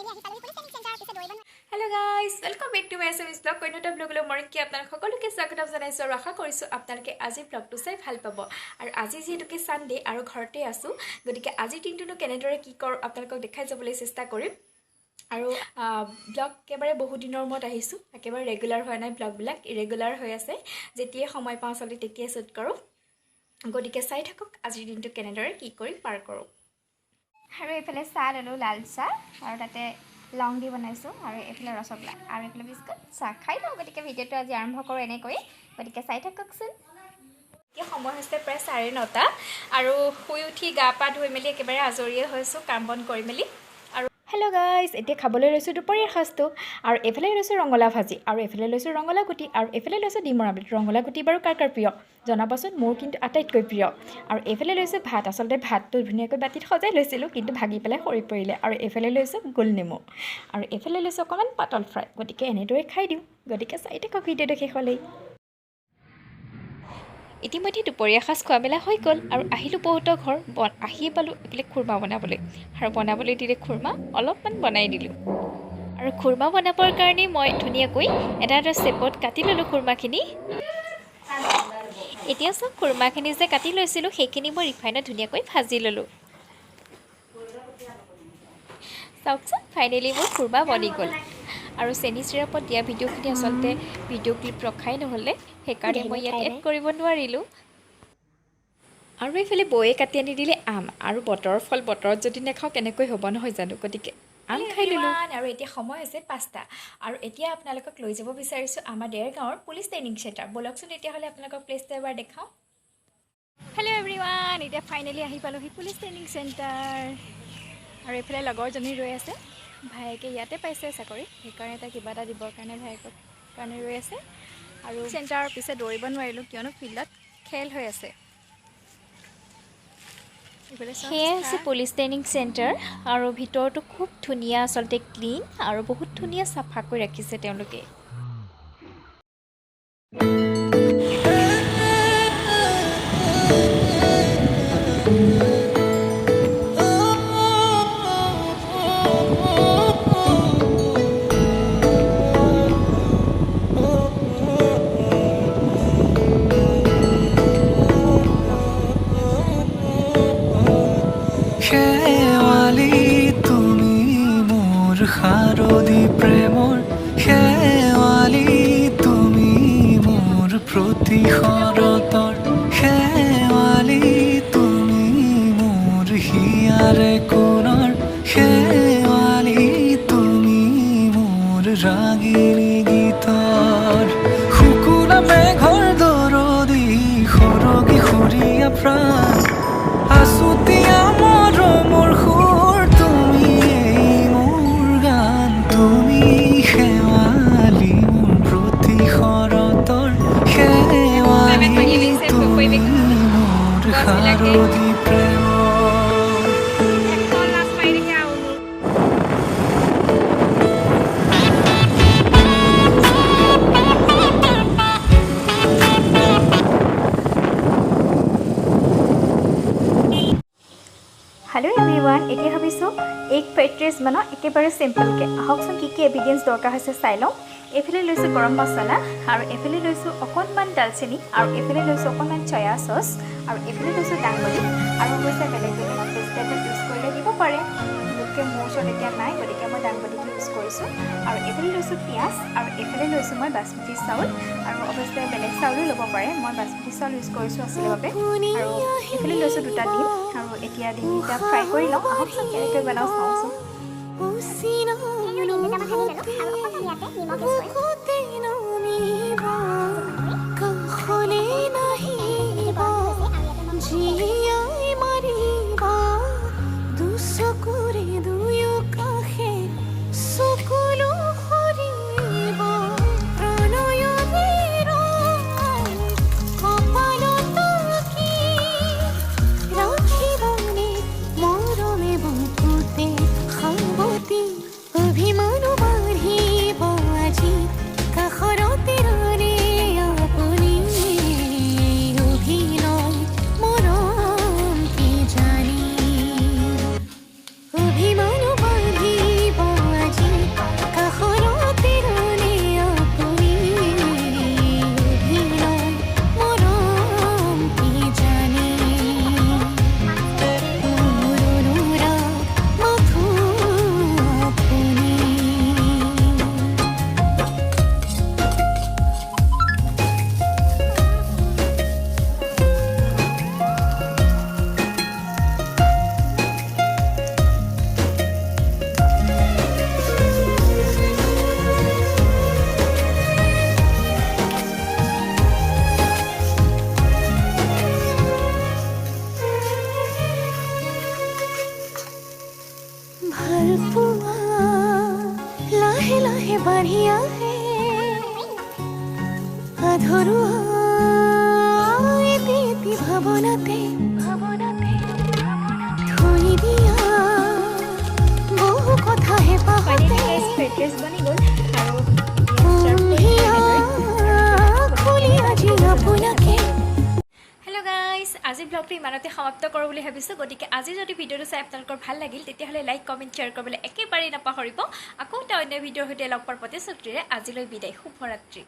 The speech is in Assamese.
Hello guys, welcome back to my Assamese vlog। অন্য এটা ব্লগলৈ মই কি আপোনালোক সকলোকে স্বাগতম জনাইছোঁ আৰু আশা কৰিছোঁ আপোনালোকে আজিৰ ব্লগটো চাই ভাল পাব। আৰু আজি যিহেতুকে ছানডে আৰু ঘৰতে আছোঁ, গতিকে আজিৰ দিনটোনো কেনেদৰে কি কৰোঁ আপোনালোকক দেখাই যাবলৈ চেষ্টা কৰিম। আৰু ব্লগ একেবাৰে বহুত দিনৰ মূৰত আহিছোঁ, একেবাৰে ৰেগুলাৰ হোৱা নাই, ব্লগবিলাক ইৰেগুলাৰ হৈ আছে। যেতিয়াই সময় পাওঁ আচলতে তেতিয়াই শ্বুট কৰোঁ। গতিকে চাই থাকক আজিৰ দিনটো কেনেদৰে কি কৰি পাৰ কৰোঁ। আৰু এইফালে চাহ ল'লোঁ, লাল চাহ, আৰু তাতে লং দি বনাইছোঁ, আৰু এইফালে ৰসগোল্লা আৰু এইফালে বিস্কুট। চাহ খাই লওঁ। গতিকে ভিডিঅ'টো আজি আৰম্ভ কৰোঁ এনেকৈ, গতিকে চাই থাককচোন। এতিয়া সময় হৈছে প্ৰায় 9:30 আৰু শুই উঠি গা পা ধুই মেলি একেবাৰে আজৰিয়ে হৈছোঁ, কাম বন কৰি মেলি। আৰু হেল্ল' গাইজ, এতিয়া খাবলৈ লৈছোঁ দুপৰীয়াৰ সাজটো। আৰু এইফালে লৈছোঁ ৰঙালাও ভাজি, আৰু এইফালে লৈছোঁ ৰঙালাও গুটি, আৰু এইফালে লৈছোঁ ডিমৰ আমলেট। ৰঙালাও গুটি বাৰু কাৰ কাৰ প্ৰিয় জনাবচোন, মোৰ কিন্তু আটাইতকৈ প্ৰিয়। আৰু এইফালে লৈছোঁ ভাত। আচলতে ভাতটো ধুনীয়াকৈ বাতিত সজাই লৈছিলোঁ, কিন্তু ভাগি পেলাই সৰি পৰিলে। আৰু এইফালে লৈছোঁ গোল নেমু, আৰু এইফালে লৈছোঁ অকণমান পাতল ফ্ৰাই। গতিকে এনেদৰে খাই দিওঁ। গতিকে চাই থাকক ভিডিঅ'টো শেষলৈ। ইতিমধ্যে দুপৰীয়া সাজ খোৱা মেলা হৈ গ'ল আৰু আহিলোঁ বহুতৰ ঘৰ। আহিয়ে পালোঁ এইফালে খুৰমা বনাবলৈ, আৰু বনাবলৈ দিলে খুৰমা অলপমান বনাই দিলোঁ। আৰু খুৰমা বনাবৰ কাৰণে মই ধুনীয়াকৈ এটা এটা চেপত কাটি ল'লোঁ খুৰমাখিনি। এতিয়া চাওক, খুৰমাখিনি যে কাটি লৈছিলোঁ সেইখিনি মই ৰিফাইনত ধুনীয়াকৈ ভাজি ল'লোঁ। চাওকচোন, ফাইনেলি মোৰ খুৰমা বনি গ'ল। আৰু চেনি চিৰাপত দিয়া ভিডিঅ'খিনি আচলতে ভিডিঅ' ক্লিপ ৰখাই নহ'লে, সেইকাৰণে মই ইয়াত এড কৰিব নোৱাৰিলোঁ। আৰু এইফালে বৌয়ে কাটি আনি দিলে আম। আৰু বতৰৰ ফল বতৰত যদি নাখাওঁ কেনেকৈ হ'ব, নহয় জানো? গতিকে আম খাই ল'লোঁ। আৰু এতিয়া সময় হৈছে 5টা, আৰু এতিয়া আপোনালোকক লৈ যাব বিচাৰিছোঁ আমাৰ দেৰগাঁৱৰ পুলিচ ট্ৰেইনিং চেণ্টাৰ। ব'লকচোন তেতিয়াহ'লে আপোনালোকক প্লেচটো এবাৰ দেখাওঁ। হেল্ল' এভৰিৱান, এতিয়া ফাইনেলি আহি পালোহি পুলিচ ট্ৰেইনিং চেণ্টাৰ। আৰু এইফালে লগৰজনী ৰৈ আছে, ভায়েকে ইয়াতে পাইছে চাকৰি, সেইকাৰণে তাই কিবা এটা দিবৰ কাৰণে ভায়েকক কাৰণে ৰৈ আছে। আৰু চেণ্টাৰৰ পিছে দৌৰিব নোৱাৰিলোঁ, কিয়নো ফিল্ডত খেল হৈ আছে। সেয়াই হৈছে পুলিচ ট্ৰেইনিং চেণ্টাৰ, আৰু ভিতৰটো খুব ধুনীয়া, আচলতে ক্লিন আৰু বহুত ধুনীয়া চাফাকৈ ৰাখিছে তেওঁলোকে। শেৱালি তুমি মোৰ শাৰদী প্ৰেমৰ, শেৱালি তুমি মোৰ প্ৰতি শৰতৰ, শেৱালি তুমি মোৰ হিয়াৰে কোণৰ, শেৱালি তুমি মোৰ ৰাগিনী গীতৰ। শুকুলা মেঘৰ দৰদী সৰগী সৰীয়া প্ৰাণ, আছুতীয়া মৰমৰ সুৰ, তুমি এই মোৰ গান। তুমি শেৱালি মোৰ প্ৰতি শৰতৰ, শেৱালি তুমি মোৰ শাৰদী প্ৰেমৰ। হেল্ল' এভৰিৱান, এতিয়া ভাবিছোঁ এগ ফ্ৰাইড ৰাইচ বনাওঁ একেবাৰে চিম্পলকৈ। আহকচোন কি কি ইনগ্ৰেডিয়েণ্টছ দৰকাৰ হৈছে চাই লওঁ। এইফালে লৈছোঁ গৰম মছলা, আৰু এইফালে লৈছোঁ অকণমান দালচেনি, আৰু এইফালে লৈছোঁ অকণমান চয়া চচ, আৰু এইফালে লৈছোঁ দাংবডি। আৰু অৱশ্যে বেলেগ বেলেগ ভেজিটেবল ইউজ কৰিলে দিব পাৰে, বিশেষকৈ মোৰ ওচৰত এতিয়া নাই, গতিকে মই দাংবডিটো ইউজ কৰিছোঁ। আৰু এইফালে লৈছোঁ পিঁয়াজ, আৰু এইফালে লৈছোঁ মই বাচমতি চাউল, আৰু অৱশ্যে বেলেগ চাউলো ল'ব পাৰে, মই বাচমতি চাউল ইউজ কৰিছোঁ আছিলে বাবে। আৰু এইফালে লৈছোঁ দুটা ডিম, আৰু এতিয়া ডিমকেইটা ফ্ৰাই কৰি লওঁ। আহকচোন কেনেকৈ বনাওঁ চাওঁচোন। কাষলে নাহিবা, জীয়াই মাৰিবা, দুচকুৰে দুয়ো কাষে চকুলো সৰিব, প্ৰণয়ৰে ৰং কপালত আঁকি ৰাখিবনে মৰমে বুকুতে সাৱটি, অভিমানো বাঢ়িব আজি কাষৰ ব্লগটো ইমানতে সমাপ্ত কৰোঁ বুলি ভাবিছোঁ। গতিকে আজি যদি ভিডিঅ'টো চাই আপোনালোকৰ ভাল লাগিল, তেতিয়াহ'লে লাইক, কমেণ্ট, শ্বেয়াৰ কৰিবলৈ একেবাৰেই নাপাহৰিব। আকৌ এটা অন্য ভিডিঅ'ৰ সৈতে লগ পোৱাৰ প্ৰতিশ্ৰুতিৰে আজিলৈ বিদায়। শুভৰাত্ৰি।